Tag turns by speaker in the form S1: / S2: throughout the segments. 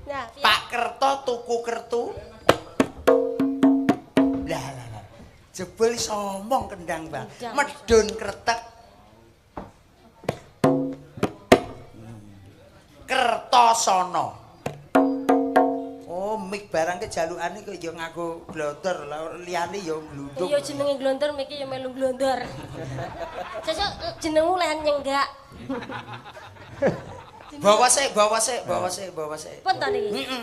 S1: Nah, piye?
S2: Pak Kerto tuku kertu. Lah lah lah. Jebul iso omong kendang, Bang.
S1: Kendang.
S2: Medun kretek. Kertosono. Oh, mik barang ke jalukane kok ya nganggo glodor, lah liyane ya glundung.
S1: Iya jenenge glondor miki ya melu glondor. Sesuk jenengmu lehan nyenggak.
S2: Bawa sik, bawa sik, bawa sik, bawa sik.
S1: Pun to niki. Iya.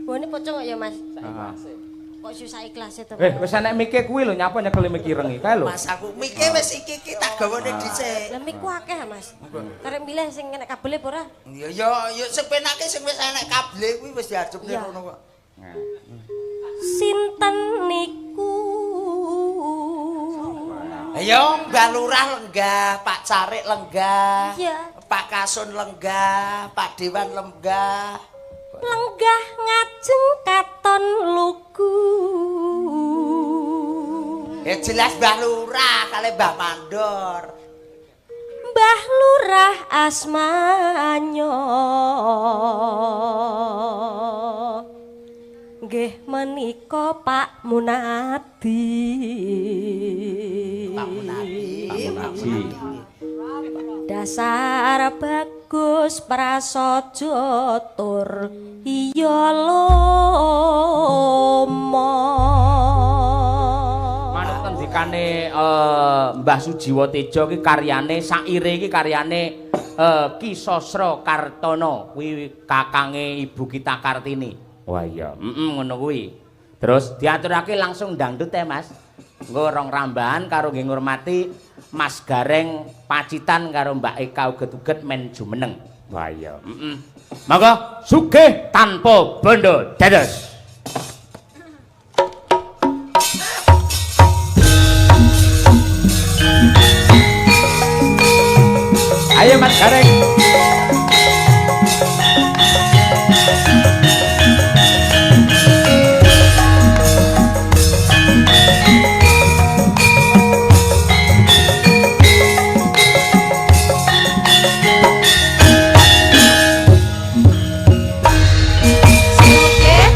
S1: Bone pocong kok ya, Mas.
S3: Heeh.
S1: Kok susah ikhlas to.
S3: Wis enek mike kuwi lho, nyapa nyekeli mik ireng iki kae lho.
S2: Mas aku mike wis iki iki tak gawane dhisik.
S1: Lah miku akeh, Mas. Karek milih sing enek kabele apa ora?
S2: Ya ya ya sing penake sing wis enek kable kuwi wis diajupne
S1: Iya.
S2: ngono kok.
S1: Sinten niku?
S2: Ayo Mbah Lurah lenggah, Pak Carik lenggah.
S1: Iya.
S2: Pak Kasun lenggah, Pak Dewan lenggah.
S1: Lenggah ngajeng katon lugu.
S2: Ya jelas Mbah Lurah kali Mbah Mandor.
S1: Mbah Lurah asmanyo. Nggih menika Pak Munadi.
S2: Pak Munadi,
S3: Pak Munadi.
S1: Dasar bagus prasaja tur iya lomo.
S3: Manut ngendikane Mbah Sujiwo Tejo ki karyane saire iki karyane Ki Sosro Kartono kuwi kakange Ibu kita Kartini. Wah iya, heeh ngono kuwi. Terus diaturake langsung dangdut ya, Mas. Engko rong rambahan karo nggih ngurmati Mas Gareng Pacitan karo Mbak Eka uget-uget men jumeneng. Wah iya, heeh. Monggo sugih tanpa bondo dados. Ayo Mas Gareng.
S1: Sugih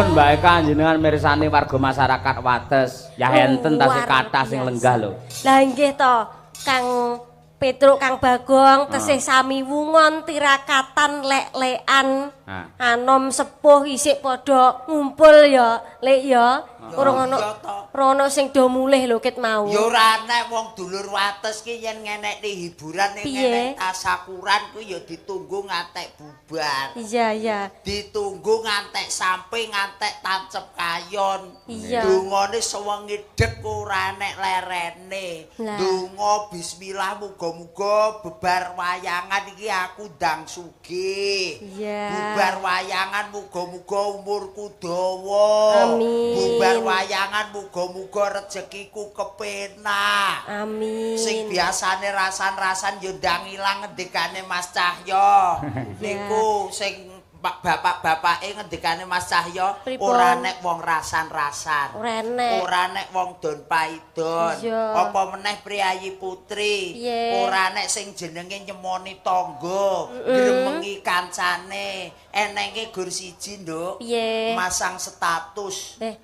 S3: Nuwun Mbak Eka jenengan mirsani warga masyarakat Wates. Ya enten tasih
S1: Luar
S3: kathah sing
S1: biasa.
S3: Lenggah lho.
S1: Lah nggih to, Kang Petruk, Kang Bagong, tesih sami wungon tirakatan lek-lekan. Anom sepuh isik padha ngumpul ya, Lek ya. Urung ono
S2: Iya to.
S1: Urung ono sing do mulih lho ket mau.
S2: Ya ora enek wong dulur Wates ki yen ngenekne hiburan ning
S1: Piye?
S2: ngenek tasakuran kuwi ya ditunggu ngantek bubar.
S1: Iya, iya.
S2: Ditunggu ngantek sampe ngantek tancep kayon. Dungane sewengi dek ora enek lerene.
S1: Lah.
S2: Donga bismillah, muga-muga bebar wayangan iki aku ndang sugih. Bubar wayangan muga-muga umurku dawa.
S1: Amin.
S2: Bubar wayangan muga-muga rezekiku kepenak.
S1: Amin.
S2: Sing biasane rasan-rasan yo ndang ilang, ngendikane Mas Cahyo. Niku sing bapak-bapake ngendikane Mas Cahyo,
S1: Pripun?
S2: Ora nek wong rasan-rasan.
S1: Ora enek.
S2: Ora nek wong don paidon. Apa meneh priayi putri.
S1: Piye?
S2: Ora nek sing jenenge nyemoni tangga, gremengi kancane. Enenge gur siji, Nduk.
S1: Piye?
S2: Masang status.
S1: Eh,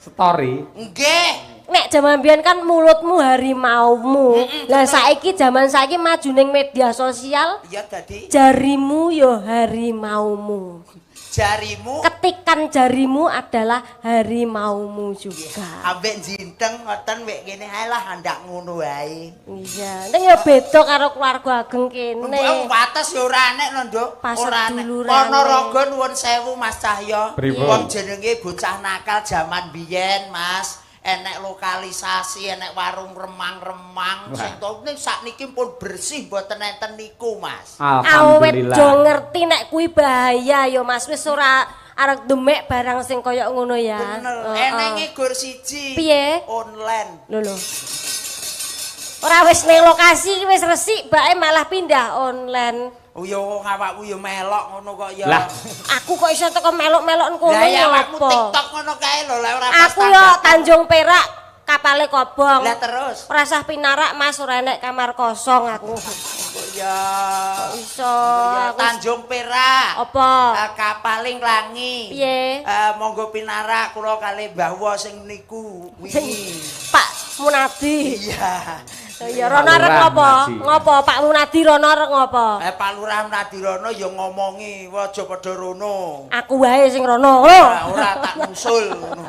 S3: Story.
S2: Nggih.
S1: Nek jaman biyen kan mulutmu harimaumu. Lah saiki, jaman saiki maju ning media sosial,
S2: Ya dadi
S1: jarimu yo harimaumu.
S2: Jarimu.
S1: Ketikan jarimu adalah harimaumu juga.
S2: Ambek jinteng ngoten wek kene ae lah, andak ngono wae.
S1: Iya, ning ya beda karo keluarga ageng kene.
S2: Wong Wates ya ora enek lho, Nduk.
S1: Pasar
S2: Ora enek.
S1: dulurane.
S2: Ponorogo nuwun sewu, Mas Cahyo.
S3: Pripun?
S2: Wong jenenge bocah nakal jaman biyen, Mas. Enek lokalisasi, enek warung remang-remang. Sing to ning sakniki pun bersih, mboten enten niku, Mas.
S1: Awet
S3: Alhamdulillah.
S1: do ngerti nek kuwi bahaya ya, Mas, wis ora arep demek barang sing kaya ngono ya.
S2: Bener.
S1: Heeh.
S2: Enenge gur siji.
S1: Piye?
S2: Online.
S1: Lho lho. Ora, wis ning lokasi wis resik bae malah pindah online.
S2: Oh ya, wong awakmu ya melok ngono kok ya.
S3: Lah.
S1: Aku kok iso teko melok-melok kono
S2: Lah ya
S1: ya
S2: awakmu
S1: apa?
S2: TikTok ngono kae lho, lah ora pas
S1: Aku yo Tanjung Perak kapale kobong.
S2: Lah terus.
S1: Ora sah pinarak, Mas, ora enek kamar kosong aku.
S2: Kok ya.
S1: Iso
S2: Ya,
S1: aku.
S2: Tanjung Perak.
S1: Apa?
S2: Kapale nglangi.
S1: Piye?
S2: Monggo pinarak kula kalih Mbah Wo sing niku wingi.
S1: Pak Munadi.
S2: Iya.
S1: Ya rono arep
S3: Lurah
S1: ngopo?
S3: Munadi.
S1: Ngopo Pak Munadi rono arep ngopo?
S2: Pak Lurah Nadirono ya ngomongi, aja padha rono.
S1: Aku wae sing rono.
S2: Ora, ora tak ngusul ngono.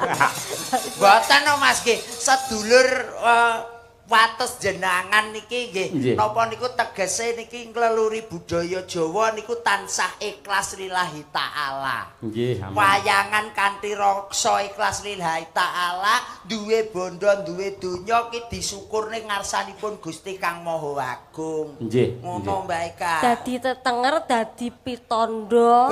S2: Mboten no, Mas, nggih, sedulur Wates jenangan niki nggih. Napa niku tegese niki ngleluri budaya Jawa niku tansah ikhlas lillahi taala.
S3: Nggih, amin.
S2: Wayangan kanthi rasa ikhlas lillahi taala, duwe bondo, duwe donya ki disyukurne ngarsanipun Gusti Kang Maha Agung. Ngono, Mbak Eka.
S1: Dadi tetenger, dadi pitondo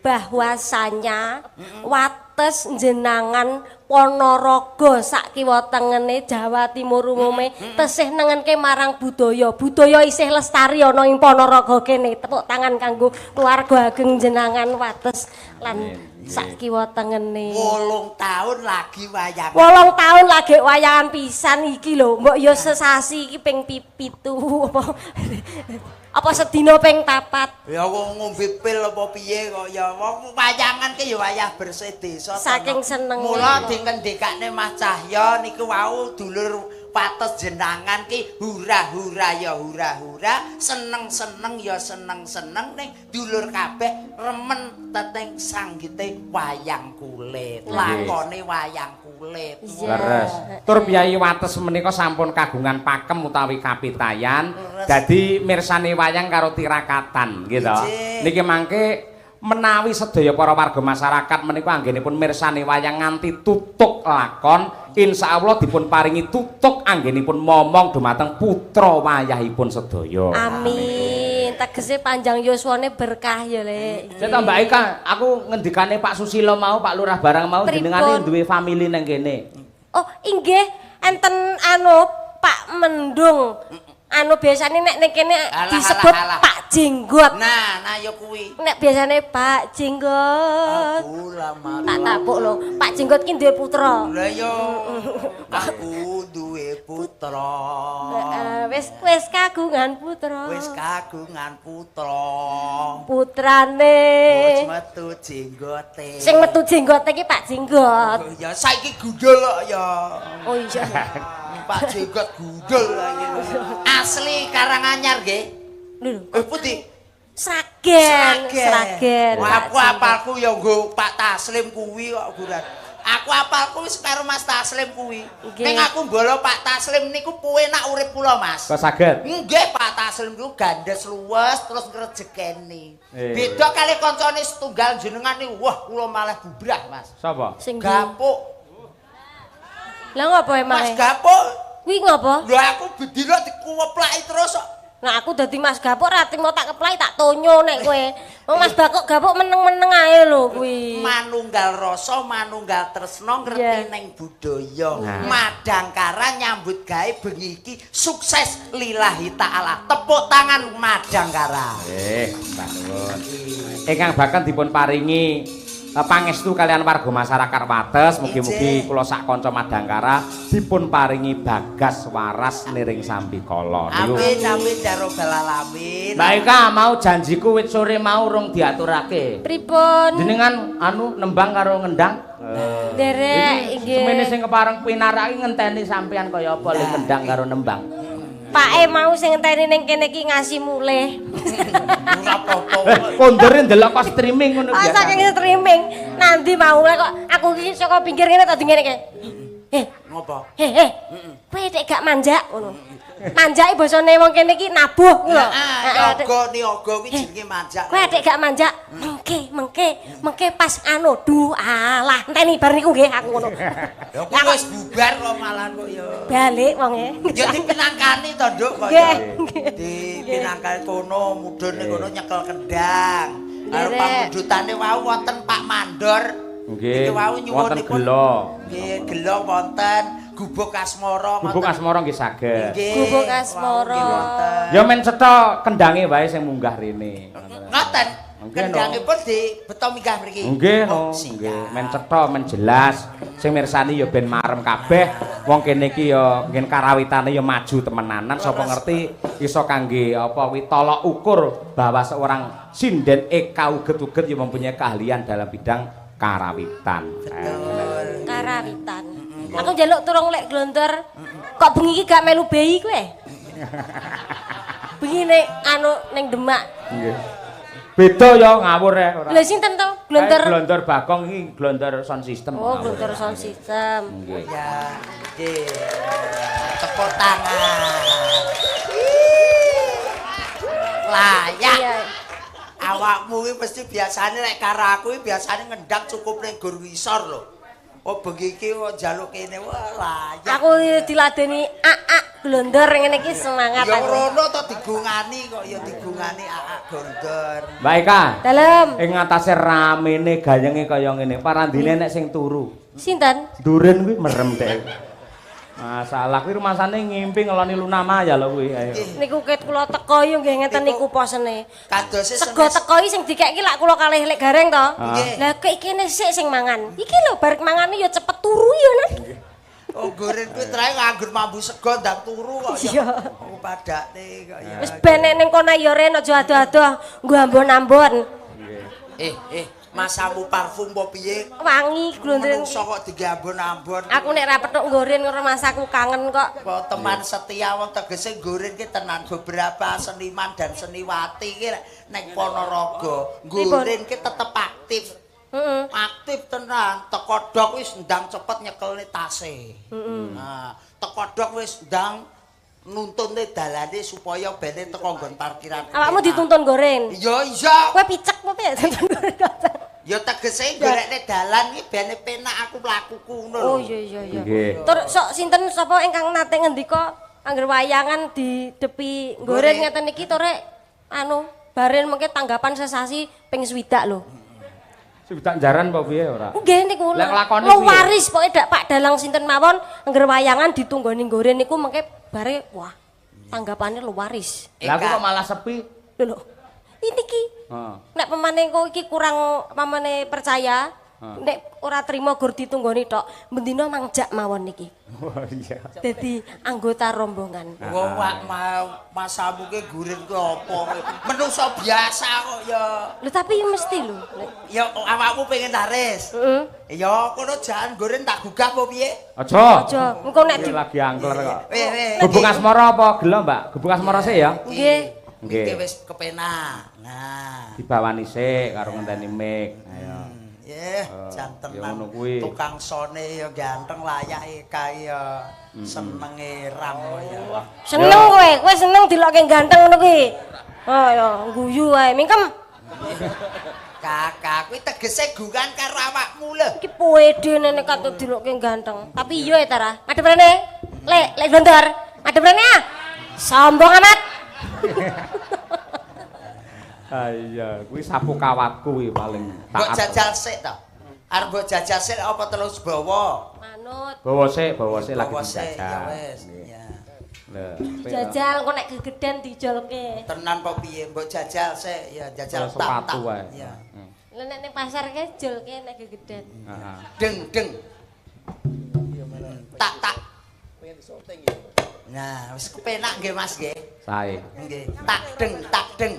S1: bahwasanya Wates jenangan Ponorogo sak kiwa tengene Jawa Timur umume tesih nengenke marang budaya. Budaya isih lestari ana ing Ponorogo kene. Tepuk tangan kanggo keluarga ageng jenangan Wates lan sak kiwa tengene.
S2: 8 tahun lagi wayangan.
S1: 8 tahun lagi wayangan pisan iki lho. Mbok ya sesasi iki ping 7 apa apa sedina ping 4.
S2: Ya wong ngombe pil apa piye kok ya, wong wayangan ki ya wayah bersih desa to,
S1: Saking
S2: no.
S1: senenge.
S2: Mula dingendikane Mas Cahyo niku wau, dulur Wates jenangan ki hura-hura ya hura-hura, seneng-seneng ya seneng-seneng, ning dulur kabeh remen teteng sanggite wayang kulit. Lakone wayang kulit.
S3: Leres. Tur piyayi Wates menika sampun kagungan pakem utawi kapitayan. Dadi mirsani wayang karo tirakatan nggih to.
S2: Inggih.
S3: Niki mangke menawi sedaya para warga masyarakat menika anggenipun mirsani wayang nganti tutuk lakon, insyaallah dipun paringi tutuk anggenipun momong dumateng putra wayahipun sedaya.
S1: Amin. Tegese panjang yuswane berkah ya, Lek.
S3: Saya Mbak Eka, aku ngendikane Pak Susilo mau, Pak Lurah barang mau.
S1: Pripun?
S3: Jenengane duwe family nang kene.
S1: Oh, inggih, enten anu Pak Mendung. Anu biasane nek ning kene
S2: Alah,
S1: disebut
S2: alah, alah.
S1: Pak Jenggot.
S2: Nah, nah ya kuwi.
S1: Nek biasane Pak Jenggot.
S2: Aku lamar.
S1: Tak tapuk lho. Pak Jenggot ki duwe putra.
S2: Lah yo aku duwe putra.
S1: Heeh, wis wis kagungan putra.
S2: Wis kagungan putra.
S1: Putrane.
S2: Wis metu jenggote.
S1: Sing metu jenggote ki Pak Jenggot.
S2: Oh, ya saiki gundul kok ya.
S1: Oh iya.
S2: Pak Jenggot gundul iki. Asli Karanganyar nggih.
S1: Lho,
S2: Eh putih.
S1: Sragen, Sragen.
S2: Wah, aku
S1: Pak Jenggot.
S2: apalku ya nggo Pak Taslim kuwi kok guran. Aku apalku wis karo Mas Taslim kuwi.
S1: Nggih.
S2: Ning aku mbala Pak Taslim niku penak urip kula, Mas.
S3: Kok saged?
S2: Nggih, Pak Taslim niku gandes luwes terus ngrejekeni.
S3: Eh.
S2: Beda kali kancane setunggal jenengan niku, wah kula malah bubrah, Mas.
S3: Sapa?
S1: Sing ndi?
S2: Gapuk.
S1: Lah ngopo emang?
S2: Mas Gapuk.
S1: Kuwi ngopo?
S2: Lho aku bedino dikuweplaki terus kok.
S1: Nah aku dadi Mas Gapuk ra trimo tak keplai tak tonyo nek kowe. Wong Mas Gapuk Gapuk meneng-meneng ae lho kuwi.
S2: Manunggal rasa, manunggal tresna ngerti
S1: Iya.
S2: neng budaya.
S3: Nah.
S2: Madangkara nyambut gawe bengi iki sukses lillahi taala. Tepuk tangan Madangkara.
S3: Mbah nuwun. Ingkang bahkan dipun paringi pangestu kalian warga masyarakat Wates, mugi-mugi
S2: Ije.
S3: kula sak kanca Madangkara dipun paringi bagas waras niring sambikala. Niku.
S2: Amin amin ya robbal alamin.
S3: Mbak Eka mau janjiku wit sore mau rung diaturake.
S1: Pripun?
S3: Jenengan anu nembang karo ngendang?
S1: Nderek
S3: Iki semene
S1: nggih.
S3: sing kepareng pinarak iki ngenteni sampean kaya apa le ngendang karo nembang.
S1: Pake mau sing ngenteni ning kene iki ngasih mulih.
S2: Ora apa-apa.
S3: Kondere ndelok kok streaming ngono
S1: Oh saking streaming. Nanti mau lah kok aku iki saka pinggir ngene tadi ngene iki. Eh,
S2: Ngopo?
S1: eh, eh. Kowe nek gak manjak ngono. Manjake basane wong kene iki nabuh lho.
S2: Heeh,
S1: Heeh,
S2: yoga niyaga kuwi jenenge manjak.
S1: Kowe adik gak manjak, mengke, mengke, mengke pas anu duh alah enteni bar niku nggih aku ngono.
S2: Ya kuwi wis bubar kok malah kok ya.
S1: Balik wonge.
S2: Ya dipinangkani to, Nduk kok ya.
S1: Nggih.
S2: Dipinangkani kono mudhun ning kono nyekel kendang. Karo
S1: Nderek.
S2: pamundhutane wau wonten Pak Mandor.
S3: Nggih.
S2: Niki wau
S3: Wonten
S2: nyuwunipun
S3: gela.
S2: Nggih, gela wonten Gubuk Asmara
S3: Gubuk Asmara nggih saged.
S2: Nggih.
S1: Gubuk Asmara.
S2: Wau nggih wonten.
S3: Ya men cetha kendange wae sing munggah rene.
S2: Ngoten.
S3: Nggih, no.
S2: Kendangipun dibeto minggah mriki.
S3: Nggih,
S2: Oh,
S3: no.
S2: siap.
S3: Nggih, men cetha men jelas. Sing mirsani ya ben marem kabeh. Wong kene iki ya ngen karawitane ya maju temenanan. Sapa ngerti iso kangge apa kuwi tolok ukur bahwa seorang sinden Eka uget-uget ya mempunyai keahlian dalam bidang karawitan.
S2: Betul.
S1: Karawitan. Aku njaluk turung lek glondor. Kok bengi iki gak melu bayi kowe? Bengi nek anu ning Demak.
S3: Nggih. Beda ya ngawur ya ora.
S1: Lha sinten to? Glondor.
S3: Kae glondor Bagong iki glondor sound system.
S1: Oh, glondor sound system.
S3: Nggih.
S2: Ya, nggih. Tepuk tangan. Layak.
S1: Iya.
S2: Awakmu kuwi mesti biasane nek karo aku kuwi biasane ngendang cukup ning gor ngisor lho. Oh bengi iki kok njaluk kene wah layak.
S1: Aku diladeni ak-ak glondor ngene iki semangat
S2: Ya
S1: aku.
S2: rono to digungani kok ya digungani aak gondor.
S3: Mbak Eka,
S1: Dalem.
S3: ing ngatasé ramene gayenge kaya ngene, parandine nek sing turu.
S1: Sinten?
S3: Duren kuwi merem dek. Masalah kuwi rumasane ngimpi ngeloni Luna Maya lho kuwi. Ayo.
S1: Niku ket kula teko yo nggih ngeten niku posene.
S2: Kadose
S1: Sego teko iki sing dikeki lak kula kalih lek gareng to.
S2: Nggih.
S1: Lah kok ikene sik sing mangan. Iki lho bar mangane ya cepet turu ya nan.
S2: Oh goren kuwi trae nganggur mambu sego ndang turu kok ya.
S1: Iya.
S2: Aku padakne kok ya.
S1: Wis ben nek ning kono ya Ren aja adoh-adoh nggo ambon-ambon.
S2: Eh, masamu parfum apa piye?
S1: Wangi glondren.
S2: Menungso kok digambon-ambon.
S1: Aku nek ra petuk nggoren karo masaku kangen kok.
S2: Apa teman setia wong tegese nggoren ki tenan beberapa seniman dan seniwati ki nek Ponorogo nggoren ki tetep aktif.
S1: Heeh.
S2: Aktif tenan, teko dok wis ndang cepet nyekelne tase. Nah, teko dok wis ndang nuntunne dalane supaya bene teko nggon parkiran.
S1: Awakmu dituntun goren.
S2: Iya, iya.
S1: Kowe picek apa piye dituntun goren?
S2: Ya tegese golekne dalan iki bene penak aku mlakuku ngono lho.
S1: Oh iya iya iya.
S3: Nggih.
S1: Tur sok sinten sapa ingkang nate ngendika angger wayangan di depi goren
S2: Goren.
S1: ngeten iki tore anu baren mengke tanggapan sesasi ping 60 lho.
S3: Swidak jaran apa piye ora?
S1: Nggih niku.
S3: Lek lakone piye?
S1: Waris pokoke dak Pak Dalang sinten mawon angger wayangan ditunggoni goren niku mengke bare wah tanggapane luwaris.
S3: Lah aku kok malah sepi.
S1: Lho lho. Ini ki.
S3: Heeh.
S1: Nek pemane kok iki kurang pamane percaya, nek ora trimo gur ditunggoni tok, bendina mangjak mawon niki.
S3: Oh iya.
S1: Dadi anggota rombongan.
S2: Wong wak masamu ki gurin ki apa kowe? Menungso biasa kok ya.
S1: Lho tapi mesti lho.
S2: Ya awakmu pengen laris.
S1: Heeh.
S2: Ya kono jangan gurin tak gugah apa piye?
S3: Aja.
S1: Aja, engko nek di
S3: Lagi angkler kok.
S2: Weh, weh.
S3: Gubuk asmara apa gelo, Mbak? Gubuk asmara sik ya?
S1: Nggih.
S3: Nggih.
S2: Iki wis kepenak. Nah.
S3: Dibawani sik karo ngenteni mik. Ayo.
S2: Yeh, jan
S3: ya
S2: tenan.
S3: ngono kuwi.
S2: Tukang sone ya ganteng layake kae ya senenge ram kok ya.
S1: Seneng kowe, kowe seneng dilokke ganteng ngono kuwi. Oh ya, guyu wae. Mingkem.
S2: Kakak kuwi tegese gugan karo awakmu lho.
S1: Iki puede nek katut dilokke ganteng. Tapi iya ya Tara. Madhep rene. Lek, lek gondor. Madhep rene ah. Sombong amat.
S3: Ah iya, kuwi sapu kawatku kuwi paling
S2: Mbok jajal sik to. Arep mbok jajal sik apa terus bawa?
S1: Manut.
S3: Bawa sik lagi
S2: Bawa sik, ya
S3: dijajal.
S2: wis.
S3: Nggih.
S2: Ya.
S3: Lho,
S1: Jajal kok nek gegeden dijolke.
S2: Tenan apa piye? Mbok jajal sik ya jajal
S3: Kaya sepatu wae.
S2: Ya.
S1: Lah nek ning pasar ke jolke nek gegeden.
S3: Heeh.
S2: Deng deng. Tak tak. Nah, wis kepenak nggih Mas nggih.
S3: Sae.
S2: Nggih. Tak deng tak deng.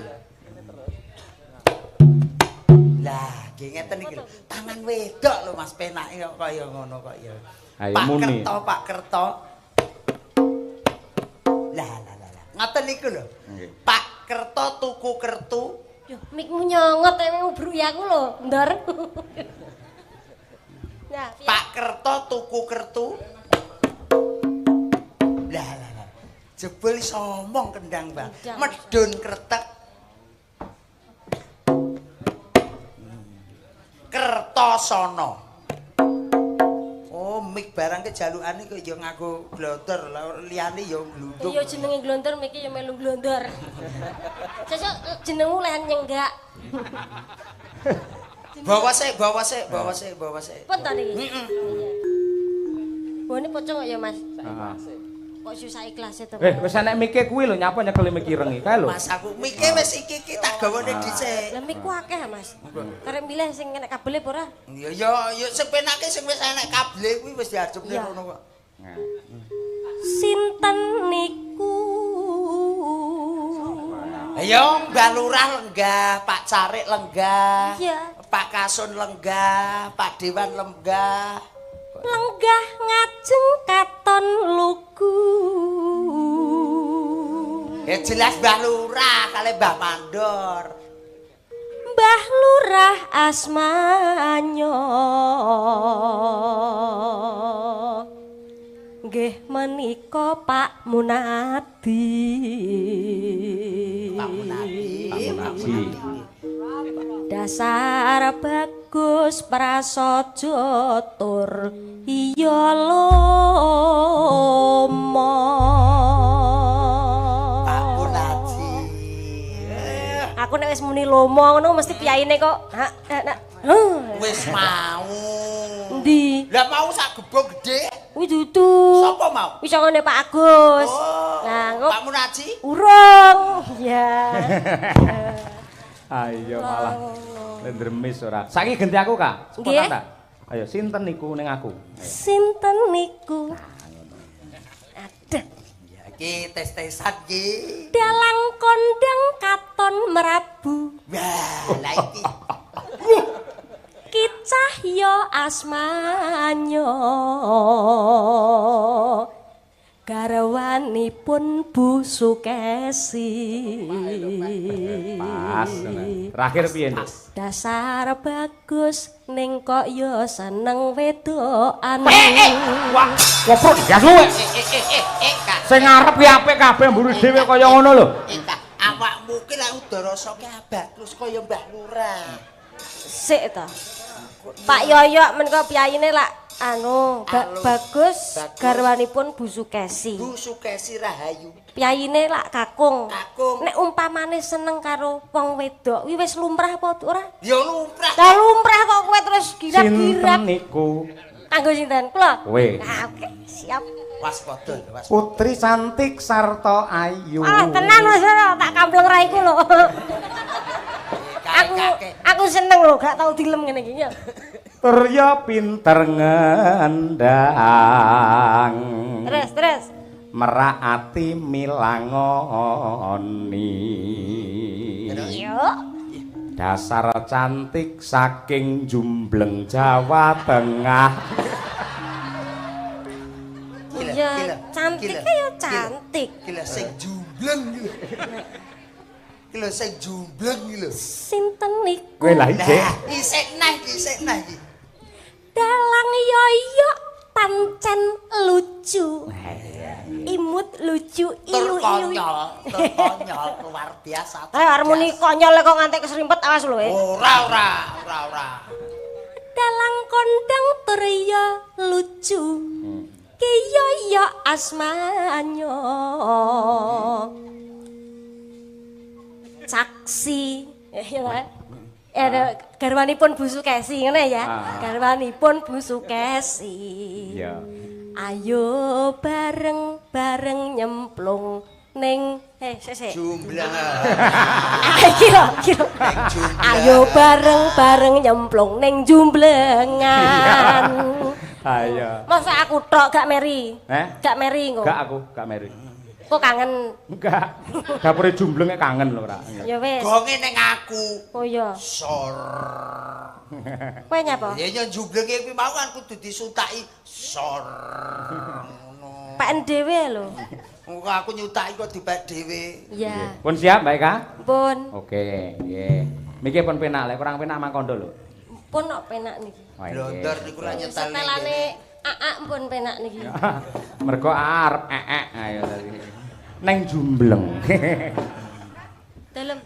S2: Lah, nggih ngeten iki lho. Tangan wedok lho Mas penake kok kaya ngono kok ya.
S3: Ayo
S2: Pak
S3: muni.
S2: Kerto, Pak Kerto. Lah lah lah lah. Ngoten niku lho.
S3: Nggih.
S2: Pak Kerto tuku kertu.
S1: Yo, mikmu nyongot nek ngubruki aku lho, Ndor. Nah, piye?
S2: Pak Kerto tuku kertu. Lah lah lah. Jebul iso omong kendang, Bang.
S1: Kendang.
S2: Medun kretek. Kertosono. Oh, mik barang ke jalukane kok ya nganggo glodor, lah liyane ya glundung.
S1: Iya jenenge glondor miki ya melu glondor. Sesuk jenengmu lehen nyenggak.
S2: Bawa sik, bawa sik, bawa sik, bawa sik.
S1: Pun to niki. Iya. Bone pocong kok ya, Mas.
S3: Heeh.
S1: Kok susah ikhlas to.
S3: Eh, wis enek mike kuwi lho, nyapa nyekeli mik ireng iki kae lho.
S2: Mas aku mike wis iki iki tak gawane dhisik.
S1: Lah mikku akeh, Mas. Karep milih sing enek kabele apa ora?
S2: Ya ya ya sing penake sing wis enek kable kuwi wis diajupne
S1: Iya.
S2: ngono kok.
S3: Nah.
S1: Sinten niku?
S2: Ayo Mbah Lurah lenggah, Pak Carik lenggah.
S1: Iya.
S2: Pak Kasun lenggah, Pak Dewan lenggah.
S1: Lenggah ngajeng katon lugu.
S2: Ya jelas Mbah Lurah kali Mbah Mandor.
S1: Mbah Lurah asmanyo. Nggih menika Pak Munadi.
S2: Pak Munadi.
S3: Pak Munadi.
S1: Dasar bagus prasaja tur iya lomo.
S2: Pak Munadi.
S1: Aku nek wis muni lomo ngono mesti piyaine kok. Ha, ha, ha. Huh.
S2: Wis mau.
S1: Endi?
S2: Lah mau sak gebong gedhe.
S1: Kuwi dudu.
S2: Sapa mau?
S1: Wis ngene Pak Agus.
S2: Oh.
S1: Lah engko
S2: Pak Munaji.
S1: urung. Ya.
S3: Ayo malah lendremis ora. Saiki genti aku, Kak.
S1: Nggih.
S3: Spontan ta? Ayo sinten niku ning aku? Ayo.
S1: Sinten niku? Aduh.
S2: Ya iki tes-tesan iki.
S1: Dalang kondang katon merabu.
S2: Wah, lah iki.
S1: Ki Cahya asmanyo. Garwanipun Bu Sukesi.
S3: Pas. Terakhir piye, Nduk?
S1: Dasar bagus ning kok ya seneng wedokan.
S3: Wah, woprok ya suwe.
S2: Eh, Kak.
S3: Sing ngarep ki apik kabeh mburi dhewe kaya ngono lho.
S2: Eh, Kak, awakmu ki lak udah rasake abakus kaya Mbah Lurah.
S1: Sik to. Pak Yoyok menika piyayine lak anu
S2: Alus.
S1: bagus
S2: Bagus.
S1: garwanipun Bu Sukesi.
S2: Bu Sukesi Rahayu.
S1: Piyayine lak kakung.
S2: Kakung.
S1: Nek umpamane seneng karo wong wedok, kuwi wis lumrah apa ora?
S2: Ya lumrah.
S1: Lah lumrah kok kowe terus
S3: Sinten
S1: girap-girap.
S3: niku?
S1: Kanggo sinten? Kula.
S3: Kowe.
S1: Ah, oke, siap.
S2: Waspada, waspada.
S3: Putri cantik sarta ayu.
S1: Ah, tenan Mas, ora, tak kampleng raiku lho. Aku seneng lho gak tau dilem ngene iki ya.
S3: Tur ya pinter ngendang.
S1: Terus, terus.
S3: Merak ati milangoni.
S1: Yo.
S3: Dasar cantik saking Jumbleng Jawa Tengah.
S2: Gila,
S1: Ya,
S2: gila,
S1: cantik
S2: gila,
S1: ya
S2: gila.
S1: cantik.
S2: Gila sing jumbleng iki. Gila sing jumbleng iki lho.
S1: Sinten niku?
S3: Kowe lah isih.
S2: Lah, isih nah iki, isih nah iki.
S1: Dalang yoyo pancen lucu. Imut lucu
S2: Tur
S1: ilu ilu.
S2: konyol, tur konyol luar biasa.
S1: Eh harmoni konyol kok ngantek keserimpet awas lho eh.
S2: Ora ora, ora ora.
S1: Dalang kondang tur ya lucu. Ki yoyo asmanyo. Saksi. Ya ta? Ya, garwanipun Bu Sukesi ngene ya.
S3: Ah.
S1: Garwanipun Bu Sukesi.
S3: Iya.
S1: Ayo bareng-bareng nyemplung ning sik sik.
S2: Jumbleng.
S1: Iki lho, iki lho.
S2: Jumbleng.
S1: Ayo bareng-bareng nyemplung ning jumblengan.
S3: Ayo.
S1: Masa aku tok gak meri?
S3: Eh?
S1: Gak meri engko.
S3: Enggak aku, gak meri.
S1: Kok kangen?
S3: Enggak. Dapure jumblenge kangen lho ora.
S1: Ya wis.
S2: Gonge ning aku.
S1: Oh iya.
S2: Sor.
S1: Kowe nyapa?
S2: Ya ya jumblenge kuwi mau kan kudu disutaki sor. Ngono.
S1: Peken dhewe lho.
S2: Engko aku nyutaki kok dipek dhewe.
S1: Iya.
S3: Pun siap, Mbak Eka?
S1: Pun.
S3: Oke, nggih. Miki pun penak, lek kurang penak mangkondo lho.
S1: Pun kok penak niki.
S3: Wah, nggih.
S2: Blondor niku ra nyetel ning kene.
S1: Setelane aak pun penak niki.
S3: Mergo arep eek ayo tadi. Neng jumbleng.
S1: Dalem.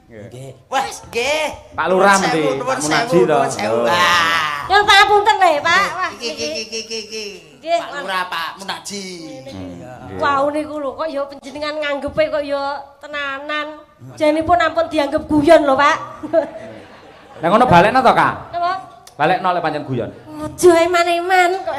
S2: Nggih. Wah, nggih.
S3: Pak Lurah mesti,
S2: Nuwun sewu,
S3: Pak
S2: nuwun
S3: Munaji
S2: sewu,
S3: to.
S2: nuwun sewu.
S3: Lho.
S2: Wah.
S1: Nyuwun pangapunten lho, Pak. Wah,
S2: Iki iki iki iki iki.
S1: Nggih,
S2: Pak Lurah, Pak Munaji.
S1: Wau niku lho kok ya panjenengan nganggepe kok ya tenanan. Janipun ampun dianggep guyon lho, Pak.
S3: Lah ngono balekno to, Kak?
S1: Napa?
S3: Balekno lek pancen guyon.
S1: Aja eman-eman kok.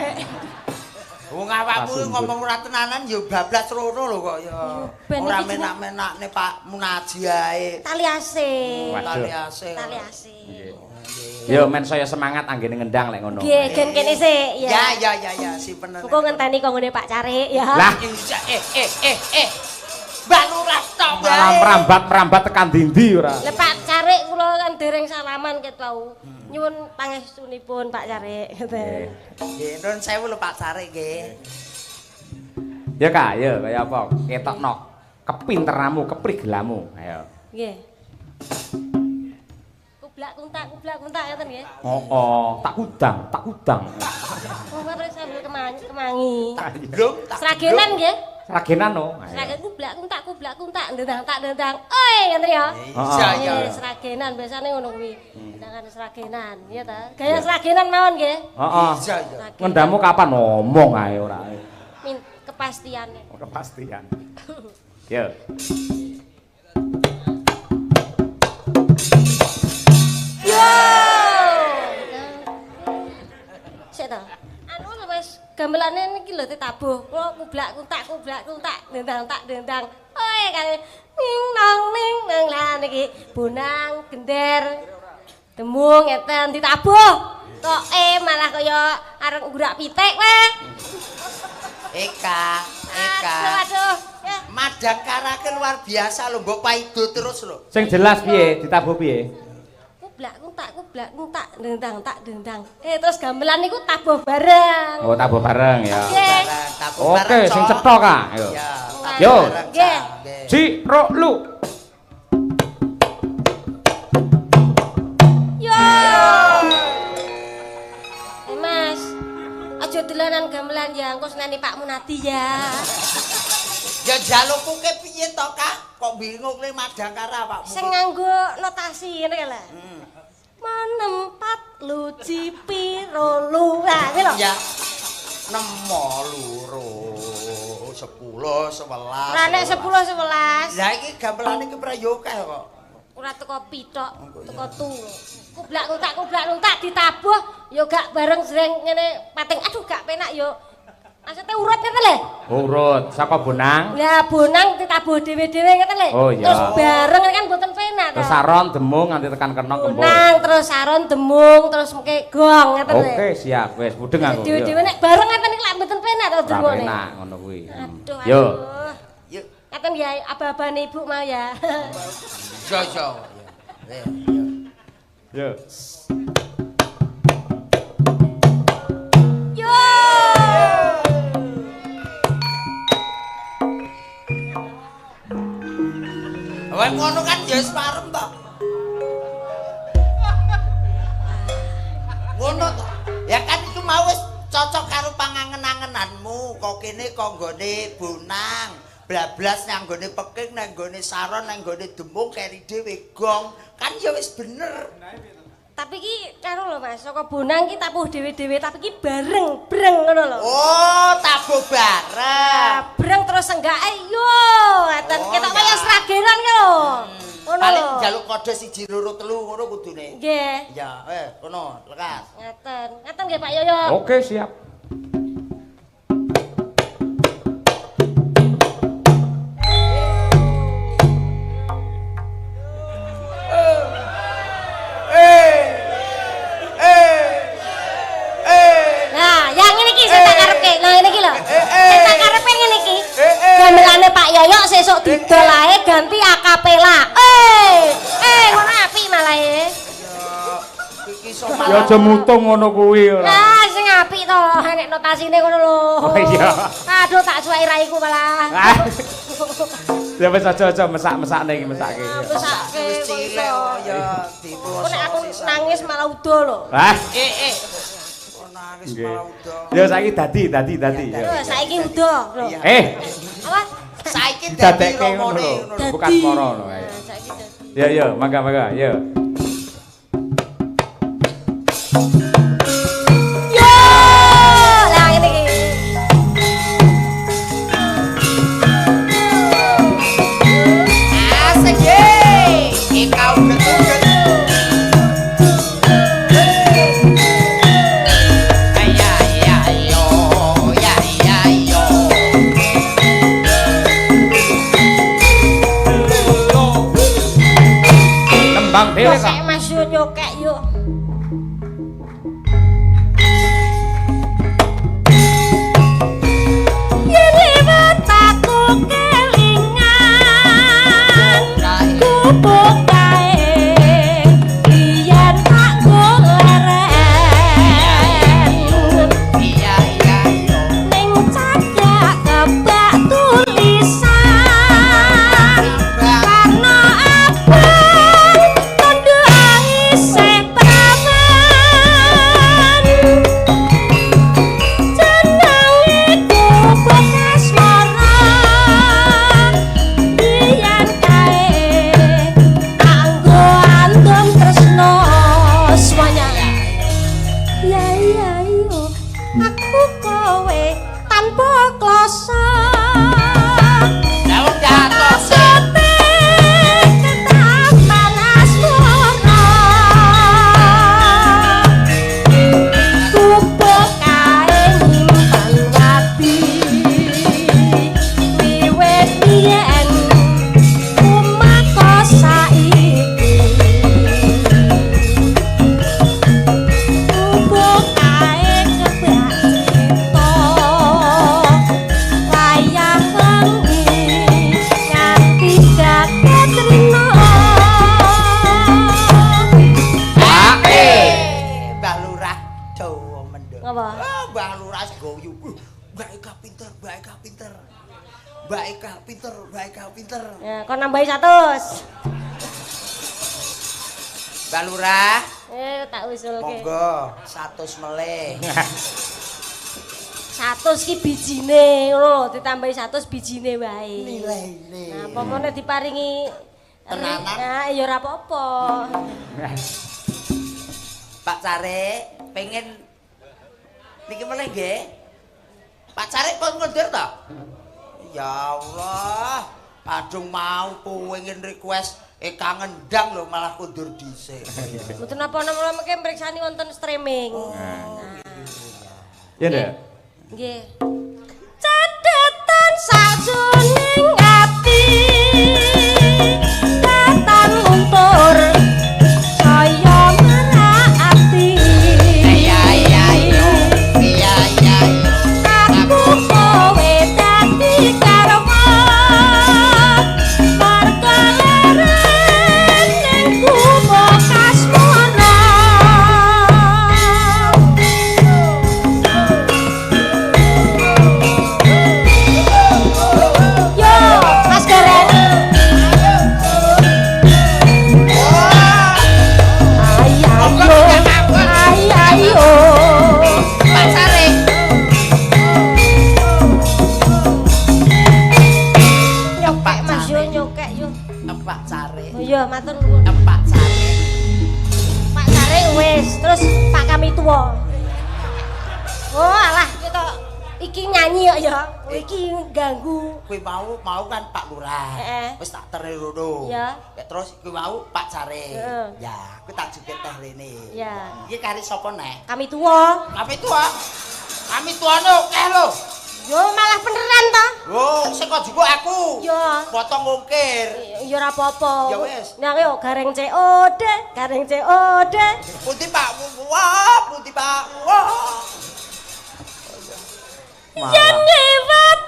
S2: Wong awakmu
S3: Pasundut.
S2: ngomong ora tenanan ya bablas rono lho kok ya.
S1: Ben
S2: Ora
S1: iki jeneng-
S2: menak-menakne Pak Munaji ae.
S1: Tali ase.
S3: Waduh.
S2: Tali ase.
S1: Tali ase.
S3: Yo men saya semangat anggene ngendang lek ngono.
S1: Nggih, gen kene sik
S2: Ya
S1: ya.
S2: ya ya ya simpen.
S1: Engko ngenteni kok ngene Pak Carik ya.
S3: Lah
S2: Eh. Mbak Lurah tok wae.
S3: malah merambat-merambat tekan dindi ora.
S1: Lah Pak Carik kula kan dereng salaman ket wau. Nyuwun pangestunipun Pak Carik ngoten.
S2: Nggih, nuwun sewu lho Pak Carik nggih.
S3: Ya Kak, ya kaya apa? Ketokno kepinteranmu, keprigelamu. Ayo.
S1: Nggih. Kublak kuntak ngoten nggih.
S3: Oh, tak kudang, tak kudang.
S1: Oh, terus sambil kemangi, kemangi.
S2: Belum tak.
S1: Sragenan nggih.
S3: Sragenan no. Ayo.
S1: Sragen kublak kuntak ndang tak ndang. Oi, ngoten ya.
S2: Iya iya.
S1: Nggih, sragenan biasane ngono kuwi. Ndangan sragenan, iya ta. Gaya sragenan mawon nggih.
S3: Heeh.
S2: Iya iya.
S1: Sragenan.
S3: Ngendamu kapan ngomong ae ora.
S1: Min kepastiane.
S3: Oh, kepastian. Yo.
S1: Yo. Sik ta. Anu lho wis gamelane niki lho ditabuh. Kula kublak kuntak ndang tak ndang. Oi kali ning nong ning nang lah niki bonang gender demung ngeten ditabuh. Toke malah kaya arep nggurak pitik weh.
S2: Eka, Eka.
S1: Aduh aduh. Ya.
S2: Madangkara ke luar biasa lho, mbok paido terus lho.
S3: Sing jelas piye, ditabuh piye?
S1: Kublak kuntak ndang tak ndang. Eh terus gamelan niku tabuh bareng.
S3: Oh, tabuh bareng ya.
S1: Nggih.
S2: Bareng, tabuh
S3: Oke,
S2: bareng,
S3: sing
S2: Cok.
S3: cetha Kak. Ayo.
S2: Ya, tabuh
S3: Yo.
S2: bareng, Cok.
S1: Nggih.
S2: Nggih.
S3: Ji, ro, lu.
S1: Yo. Eh Mas, aja dolanan gamelan ya, engko seneni Pak Munadi ya.
S2: Ya jalukku ke piye to, Kak? Kok bingung le Madangkara awakmu?
S1: Sing nganggo notasi ngene lho. Menempat luci piro lu. Lah, iki lho.
S2: Ya. Nemo loro, 10, 11.
S1: Ora nek 10 11.
S2: Lah iki gamelane ki prayo akeh kok.
S1: Ora teko pithok, teko tu. Kublak kuntak ditabuh ya gak bareng jreng ngene pating. Aduh gak penak ya. Maksudnya urut ngeten lho.
S3: Urut saka Bonang.
S1: Ya Bonang ditabuh dhewe-dhewe ngeten lho.
S3: Oh, iya.
S1: Terus bareng kan mboten penak to.
S3: Terus saron demung nganti tekan kenong kembul.
S1: Bonang terus saron demung terus mengke gong ngeten lho.
S3: Oke, siap. Wis mudeng aku.
S1: Dhewe-dhewe nek bareng ngeten iki lak mboten penak to
S3: Ora
S1: dungane.
S3: penak ngono kuwi.
S1: Aduh,
S3: Yo.
S1: aduh.
S2: Yuk.
S1: Ngaten ya aba-abane ibu mau ya.
S2: Yo yo. Yo.
S3: Yo.
S1: Yo.
S2: Wah ngono kan ya wis parem to. Ngono to. Ya kan iku mau wis cocok karo pangangen-angenanmu. Kok kene kok nggone Bonang, blablas nang nggone Peking, nang nggone Saron, nang nggone Demung keri dhewe gong. Kan ya wis bener.
S1: Tapi ki karo lho Mas, saka Bonang ki tabuh dhewe-dhewe tapi ki bareng, breng ngono lho.
S2: Oh, tabuh bareng.
S1: Breng terus enggake yo, ngeten
S2: Oh,
S1: ketok
S2: iya.
S1: kaya sragenan ki lho. Ngono
S2: Paling
S1: lho.
S2: njaluk kode 1 2 3 ngono kudune.
S1: Nggih.
S2: Ya, kono, lekas.
S1: Ngaten. Ngaten nggih Pak Yoyo.
S3: Oke, siap.
S1: Nah, yang ini ki sing tak karepke. Nah, ini ki lho. Sing tak karepe ngene iki. Gamelane Pak Yoyo sesuk didol ae ganti akapela. Ngono apik malah e.
S2: Iki iso
S3: Ya aja mutung ngono kuwi ora.
S1: Lah, sing apik to, nek notasine ngono lho.
S3: Oh, iya.
S1: Aduh, tak suweki raiku malah.
S3: Ya wis aja-aja mesak-mesakne iki mesake.
S1: Mesake
S2: wis
S1: kok
S2: cilik
S1: iso.
S2: kok ya dipo.
S1: Kok nek aku nangis malah udo lho.
S3: Ah.
S2: Kok nangis
S3: Nggih.
S2: malah udo.
S3: Ya saiki dadi dadi dadi.
S2: Ya,
S1: Lho, saiki udo lho.
S2: Iya.
S1: Apa?
S2: Saiki dadi
S3: Dadekke ngono
S2: romone
S3: lho.
S2: ngono lho.
S3: Bukan moro lho ae.
S1: Nah, saiki dadi.
S3: Ya ya, mangga mangga, ya.
S1: Yo, lah ngene iki.
S2: Asik ye. Eka uget-uget. Ya ya yo, ya ya yo.
S3: Nembang dhewe kok.
S1: Nyokek Mas yo nyokek yo. Yen liwat aku kelingan gubuk kae biyen tak goleren
S2: Iya iya yo.
S1: ning cagak kebak tulisan karena abang tondo isih prawan jenenge gubuk asmara biyen kae kanggo andum tresno semuanya. Ya iya iyo aku kowe tanpa kloso.
S2: Lah wong datos.
S1: Maksute ketaman asmara gubuk kae nyimpan wadi wiwit biyen umako saiki gubuk kae kebak crita wayah wengi nganti jagat rina.
S2: Mbah Lurah Jawa Mendut.
S1: Ngapa?
S2: Ah, Mbah Lurah goyu. Mbak Eka pinter, Mbak Eka pinter. Mbak Eka pinter, Mbak Eka pinter.
S1: Ya, kon nambahi 100.
S2: Mbah Lurah,
S1: Tak usulke.
S2: monggo 100 melih.
S1: 100 ki bijine ngono lho, ditambahi 100 bijine wae.
S2: Nilaine.
S1: Nah, pomone diparingi
S2: Tenanan.
S1: Nah, ya ora apa-apa.
S2: Pak Carik pengen niki melih nggih. Pak Carik pun ngundur to? Ya Allah, kadung mau pengen request Eka ngendang lho malah kundur dhisik.
S1: Mboten napa-napa mengke mriksani wonten streaming.
S3: Ya, Nduk.
S1: Nggih. Sakjroning ati datan luntur saya marak ati.
S2: Iya iya iya. Iya iya.
S1: Aku kowe dadi karma marga leren ning kubo kasmara. Yo, Mas Gareng. Ayo, ayo, ayo.
S2: Pak Sare.
S1: Nyokek Mas yo, nyokek yo.
S2: Pak Sare.
S1: Oh iya, matur nuwun.
S2: Pak Sare.
S1: Pak Sare wis, terus Pak kami tuwa. Oh, alah kita iki nyanyi kok ya. Iki ganggu.
S2: Kuwi mau mau kan Pak Lurah.
S1: Heeh.
S2: Wis tak terne rono.
S1: Iya.
S2: Ya, terus kuwi mau Pak Sare.
S1: Heeh.
S2: Ya, kuwi tak jupit teh rene.
S1: Iya.
S2: Iki kari sapa neh?
S1: Kami tuwa.
S2: Kami tua. Kami tuane akeh lho.
S1: Yo malah beneran to.
S2: Lho, sing kok jupuk aku.
S1: Yo.
S2: Potong ongkir.
S1: Ya ora apa-apa.
S2: Ya wis.
S1: Nah yo gareng COD, gareng COD.
S2: Pundi Pak? Wah, pundi Pak? Wah.
S1: Yen lewat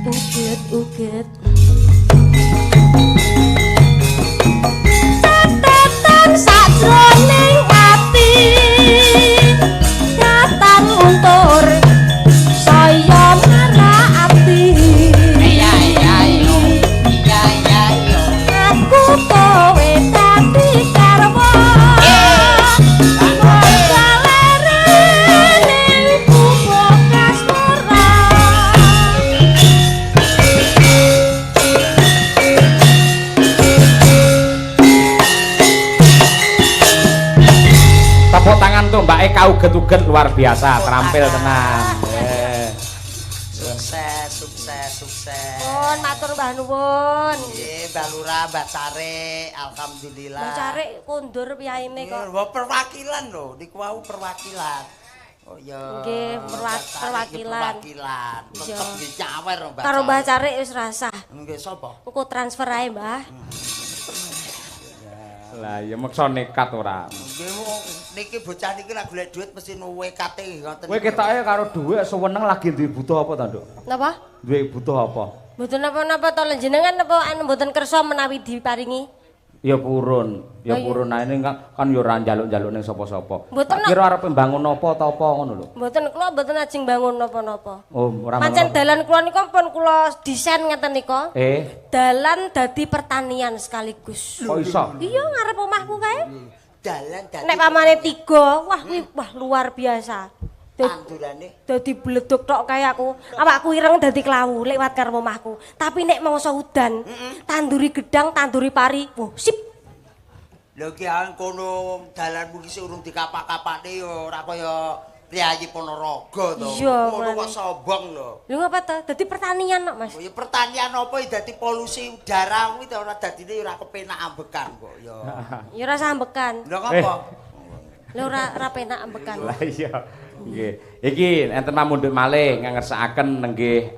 S1: uget-uget. Catatan sakjroning ati datan luntur saya marak ati.
S2: Iya iya iya. Iya iya iya.
S1: Aku kowe dadi karwa marga leren ning kubo kasmara.
S3: Tepuk tangan tuh Mbak Eka uget-uget luar biasa, terampil tenan.
S2: Sukses, sukses, sukses.
S1: Nuwun matur Mbah nuwun.
S2: Nggih, Mbak Lurah, Mbak Sare, alhamdulillah.
S1: Mbah Sare kondur piyaine kok.
S2: Nggih, perwakilan lho, niku wau perwakilan. Oh iya.
S1: Nggih,
S2: Mbak Sare iki
S1: perwakilan.
S2: Perwakilan.
S1: Iya.
S2: Tetep nggih nyawer Mbak.
S1: Karo Mbah Sare wis rasah.
S2: Nggih, sapa?
S1: Engko transfer ae, Mbah.
S3: Lah ya meksa nekat ora.
S2: Nggih, niki bocah niki lak golek duit mesti nuwe kate ngoten.
S3: Kowe ketoke karo dhuwit suweneng lagi duwe butuh apa ta, Nduk?
S1: Napa?
S3: Duwe butuh apa?
S1: Mboten napa-napa to jenengan napa anu mboten kersa menawi diparingi?
S3: Ya purun, ya
S1: Oh, iya.
S3: purun ae ning kan kan ya ora njaluk-njaluk ning sapa-sapa.
S1: Mboten,
S3: Tak kira arep mbangun apa ta apa ngono lho.
S1: Mboten kula mboten ajeng bangun napa-napa.
S3: Oh, ora
S1: Pancen
S3: bangun apa.
S1: dalan kula nika pun kula desain ngeten nika. Dalan dadi pertanian sekaligus.
S3: Kok iso?
S1: Iya ngarep omahku kae.
S2: Dalan dadi
S1: Nek pamane tiga, wah kuwi wah luar biasa.
S2: Tandurane
S1: Dadi bleduk tok kae aku. Awakku ireng dadi klawu lewat karo omahku. Tapi nek mangsa udan, tanduri gedang, tanduri pari, wah sip.
S2: Lho ki kono dalanmu ki sik urung dikapak-kapakne ya ora kaya priyayi Ponorogo to.
S1: Iya,
S2: Ngono kok
S1: mulane.
S2: sombong lho.
S1: Lho ngapa ta? Dadi pertanian kok, Mas.
S2: Ya pertanian apa ya dadi polusi udara kuwi ta ora dadine ora kepenak ambekan kok ya.
S1: Ya ora sambekan.
S2: Lho ngapa?
S1: Lho ora ora penak ambekan.
S3: Lah iya. Nggih. Iki enten pamundhut malih ngersakaken nenggih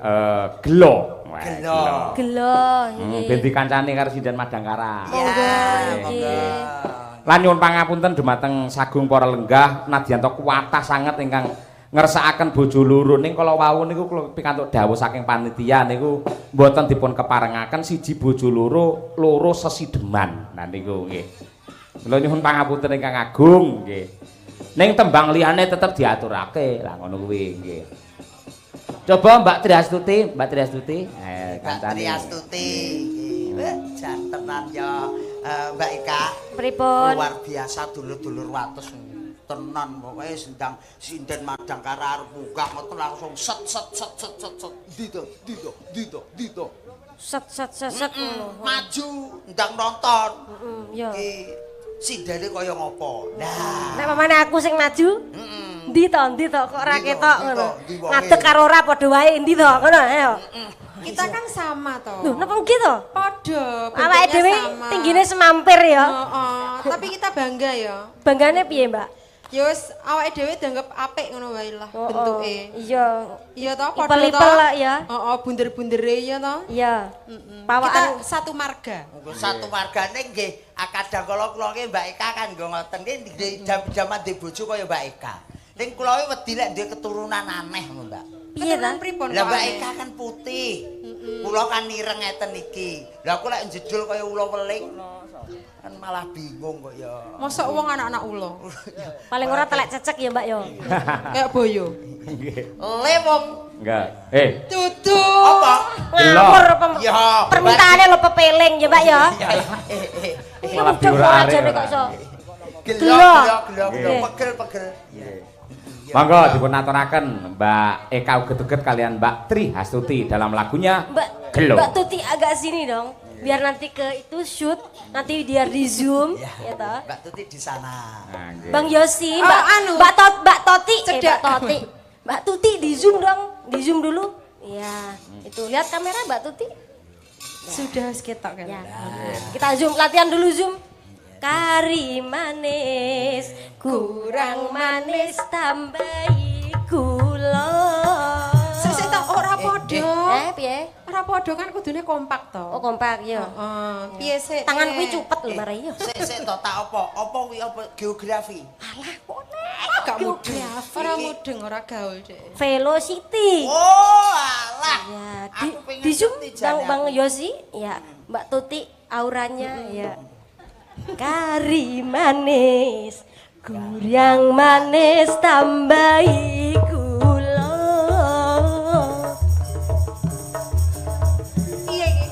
S3: gelo. Wah,
S2: Gelo.
S1: Gelo nggih.
S3: Ben dikancani karo Sinden Madangkara.
S1: Monggo
S2: Ya,
S1: nggih.
S2: monggo.
S3: Lan nyuwun pangapunten dumateng sagung para lenggah nadyan to kuwatah sanget ingkang ngersakaken bojo loro ning kala wau niku kula pikantuk dawuh saking panitia niku mboten dipun keparengaken siji bojo loro loro sesideman. Nah niku nggih. Kula nyuwun pangapunten ingkang agung nggih. Ning tembang liyane tetep diaturake. Lah ngono kuwi nggih. Coba Mbak Triastuti, Mbak Triastuti.
S2: Mbak
S3: Kancane.
S2: Triastuti. Nggih. Jan tenan ya Mbak Eka.
S1: Pripun?
S2: Luar biasa dulur-dulur wates. Tenan pokoke sendang sinden Madangkara arep munggah ngoten langsung set set set set set set. Ndi to? Ndi to? Ndi to? Ndi to?
S1: Set set set set ngono.
S2: Maju ndang nonton.
S1: Heeh, ya.
S2: Iki sindene kaya ngopo. Nah.
S1: Nek pamane aku sing maju,
S2: Heeh.
S1: ndi to, ndi to kok ora
S2: Ndi to,
S1: ketok
S2: ndi
S1: ngono.
S2: to, ndi wonge.
S1: Ngadeg karo ora padha wae ndi to ngono ayo.
S4: Kita kan sama toh.
S1: Lho, napa nggih to?
S4: Padha,
S1: Awake
S4: bentuknya
S1: dhewe
S4: sama.
S1: tinggine semampir ya.
S4: Heeh, tapi kita bangga ya.
S1: Banggane piye, Mbak?
S4: Ya wis awake dhewe dianggap apik ngono wae lah
S1: Oh,
S4: bentuke.
S1: Iya.
S4: Iya toh padha toh.
S1: Ipel-ipel lah ya.
S4: Heeh, bunder-bundere ya toh.
S1: Iya.
S4: Kita
S1: Pawaan
S4: satu marga.
S2: Monggo satu wargane nggih kadang kala kula nggih Mbak Eka kan nggo ngoten nggih nggih jam-jaman duwe bojo kaya Mbak Eka. Ning kula iki wedi lek duwe keturunan aneh ngono, Mbak.
S1: piye ta?
S4: Keturunan pripun
S2: Lah
S4: kok
S2: Mbak
S4: aneh?
S2: Eka kan putih. Kula kan ireng ngeten iki. Lah aku lek njedul kaya ula weling kan malah bingung kok ya.
S4: Mosok wong anak-anak ula.
S1: Paling ora telek cecek ya, Mbak ya.
S4: Kayak boyo.
S3: Nggih.
S2: Le wong
S3: Enggak.
S4: Dudu.
S2: apa?
S1: Ngawur
S2: Ya.
S1: permintaane lho pepeling ya, Mbak ya.
S2: Eh, eh, eh.
S3: Malah
S1: Mudeng
S3: diurak
S1: ora
S3: arek
S1: jane
S3: ora.
S1: kok iso.
S2: Gelo
S1: Gelo.
S2: gelo gelo gelo
S1: Nggih.
S2: pegel pegel.
S3: Monggo dipun aturaken Mbak Eka Uget-uget kalian Mbak Tri Hastuti dalam lagunya
S1: Mbak
S3: Gelo.
S1: Mbak Tuti agak sini dong. Biar nanti ke itu shoot, nanti biar di zoom ya toh.
S2: Mbak Tuti di sana.
S3: Nah, nggih.
S1: Bang Yosi,
S4: Oh,
S1: Mbak
S4: anu.
S1: Mbak Tot, Mbak Toti,
S4: Cedak.
S1: Mbak Toti. Mbak Tuti di zoom dong, di zoom dulu. Iya, itu lihat kamera Mbak Tuti.
S4: Sudah wis ketok kan.
S1: Ya. Kita zoom, latihan dulu zoom. Kari manis, kurang manis tambahi gula.
S4: Sik sik tok ora padha.
S1: Piye?
S4: Ora padha kan kudune kompak to.
S1: Oh, kompak ya.
S4: Heeh. Piye sik?
S1: Tangan kuwi cupet lho mare ya.
S2: Sik sik to tak apa? Apa kuwi apa geografi?
S1: Alah, kok
S4: Gak mudeng.
S1: geografi.
S4: Ora mudeng, ora gaul dek.
S1: Velocity.
S2: Oh, alah.
S1: Ya, di,
S2: Aku pengen
S1: di zoom
S2: ngerti
S1: Bang
S2: jane
S1: Bang
S2: aku.
S1: Yosi, ya, Mbak Tuti auranya ya. Kari manis, kurang manis tambahi gula.
S4: Iya iki.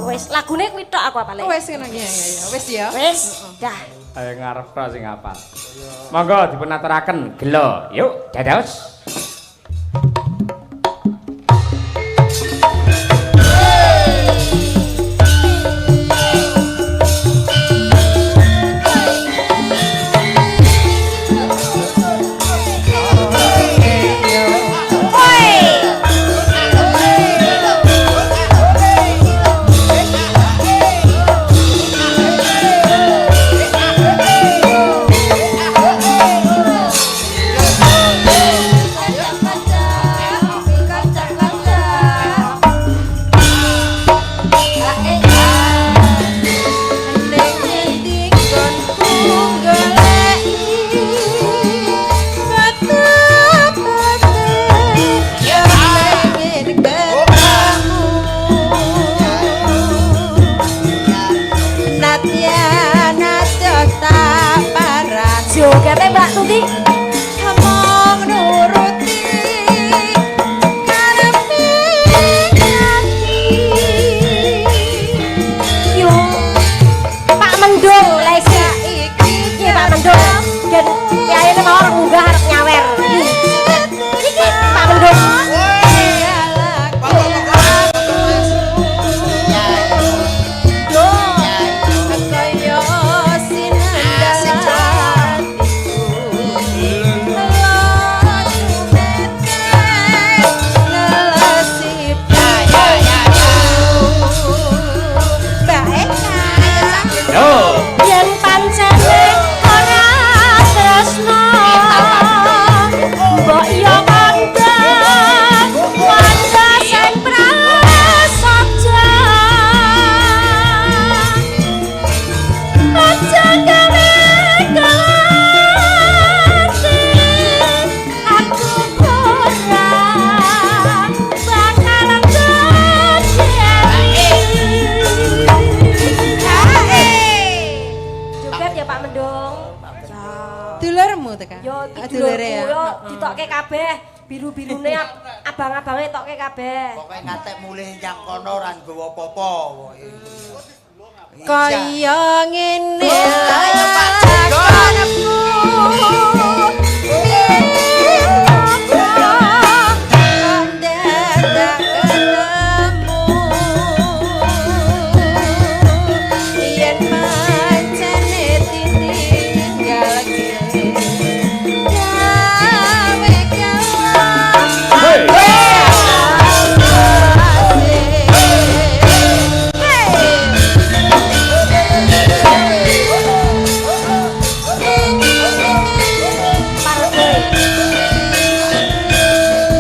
S1: Wes lagune kuwi tok aku apale.
S4: Wes ngono ya ya ya. Wes ya.
S1: Wes, dah.
S3: Ayo ngarep tok sing hafal. Monggo dipun aturaken Gelo. Yuk, dados.
S4: Hey!
S1: iki
S4: Ah, dulure ya.
S1: dulurku yo ditokke kabeh. Biru-birune abang-abange tokke kabeh.
S2: Pokoke ngatek mulih nyang kono ora nggawa apa-apa pokoke.
S4: Kaya ngene
S2: Ayo, Pak Jenggot.
S4: lakonku. Kok dadak ketemu. Yen pancene ditinggalke gawe gawe.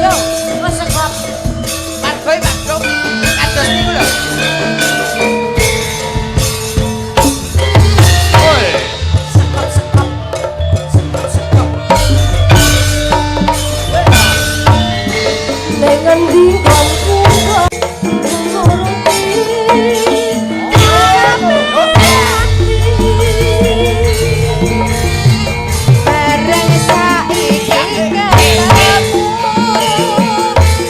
S1: Yo, wis sekop.
S2: Margoy Pak Dong. Kados niku lho.
S1: Sekop sekop. Sekop sekop. Ning ngendi nggonku kok nuruti
S4: Bareng saiki ketemu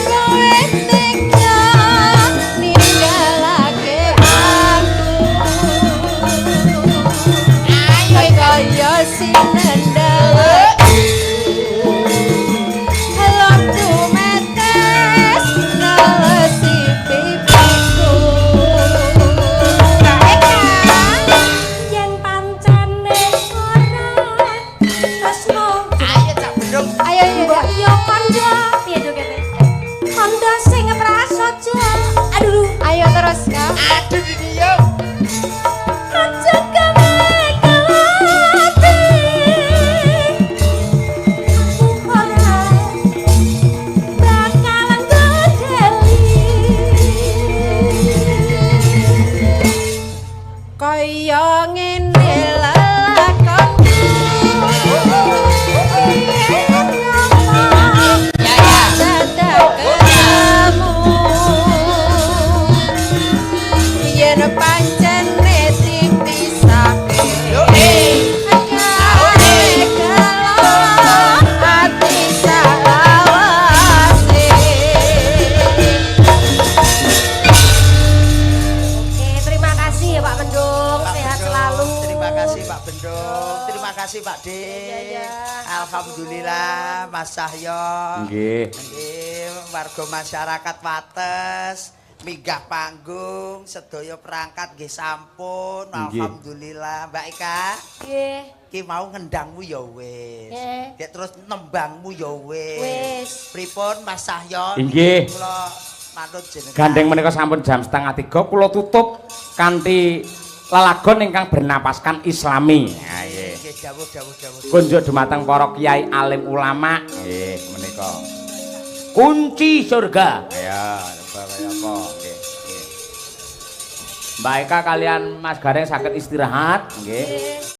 S4: kowe tega ninggalake aku. Ayo kaya sinendal Helonku metes nelesi pipiku. Kak Eka.
S1: Yen pancene ora tresno.
S2: Ayo Cak Bendung.
S4: Ayo ayo.
S1: Mbok yo kandha piye jogete? Kandha sing prasaja. Aduh.
S4: Ayo terus Kak.
S2: Aduh dunia.
S1: Aja gawe kelati. Aku ora bakalan gedeli.
S4: Kaya ngene lelakonku.
S2: Ya ya.
S4: Dadak ketemu. Yen pancene dipisahke.
S2: Yo eh.
S4: Gawe gelo ati salawase.
S1: Oke, terima kasih ya Pak Mendung,
S2: Pak
S1: sehat
S2: Bendung,
S1: selalu.
S2: Terima kasih Pak Bendung. Terima kasih Pak D.
S1: Iya, iya.
S2: Alhamdulillah Mas Cahyo.
S3: Nggih.
S2: Nggih, warga masyarakat Wates minggah panggung sedaya perangkat nggih sampun.
S3: Nggih.
S2: Alhamdulillah Mbak Eka.
S1: Nggih.
S2: Ki mau ngendangmu ya wis.
S1: Nggih.
S2: Nek terus nembangmu ya wis.
S1: Wis.
S2: Pripun Mas Cahyo?
S3: Inggih.
S2: Kula manut jenengan.
S3: Gandeng menika sampun jam 2.30 kula tutup kanthi lelagon ingkang bernapaskan Islami. Ha nggih.
S2: Nggih, dawuh dawuh dawuh.
S3: Kunjuk dumateng para kiai alim ulama. Nggih, menika. Kunci surga. Ya, coba kaya apa? Nggih, nggih. Mbak Eka kalian Mas Gareng saged istirahat, nggih.
S1: Nggih.